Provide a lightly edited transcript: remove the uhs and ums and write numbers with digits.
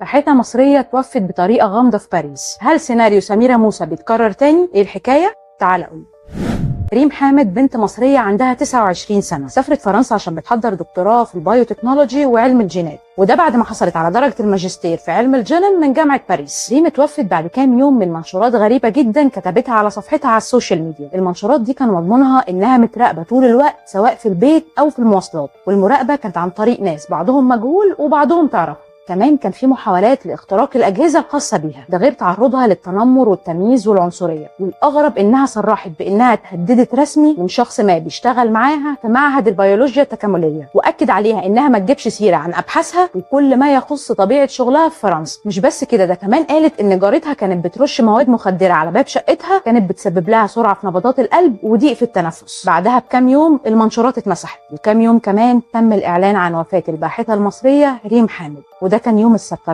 باحثة مصرية توفت بطريقة غامضة في باريس. هل سيناريو سميرة موسى بيتكرر تاني؟ ايه الحكاية؟ تعال قول. ريم حامد بنت مصرية عندها 29 سنة، سافرت فرنسا عشان بتحضر دكتوراه في البايوتكنولوجي وعلم الجينات، وده بعد ما حصلت على درجة الماجستير في علم الجينوم من جامعة باريس. ريم اتوفت بعد كام يوم من منشورات غريبة جدا كتبتها على صفحتها على السوشيال ميديا. المنشورات دي كان مضمونها انها متراقبة طول الوقت سواء في البيت او في المواصلات، والمراقبة كانت عن طريق ناس بعضهم مجهول وبعضهم تعرف. كمان كان في محاولات لاختراق الأجهزة الخاصة بيها، ده غير تعرضها للتنمر والتمييز والعنصرية. والأغرب إنها صرحت بإنها اتهددت رسمي من شخص ما بيشتغل معاها في معهد البيولوجيا التكاملية، وأكد عليها إنها ما تجيبش سيرة عن أبحاثها وكل ما يخص طبيعة شغلها في فرنسا. مش بس كده، ده كمان قالت إن جارتها كانت بترش مواد مخدرة على باب شقتها كانت بتسبب لها سرعة في نبضات القلب وضيق في التنفس. بعدها بكام يوم المنشورات اتمسحت، وكام يوم كمان تم الإعلان عن وفاة الباحثة المصرية ريم حامد، وده كان يوم السبت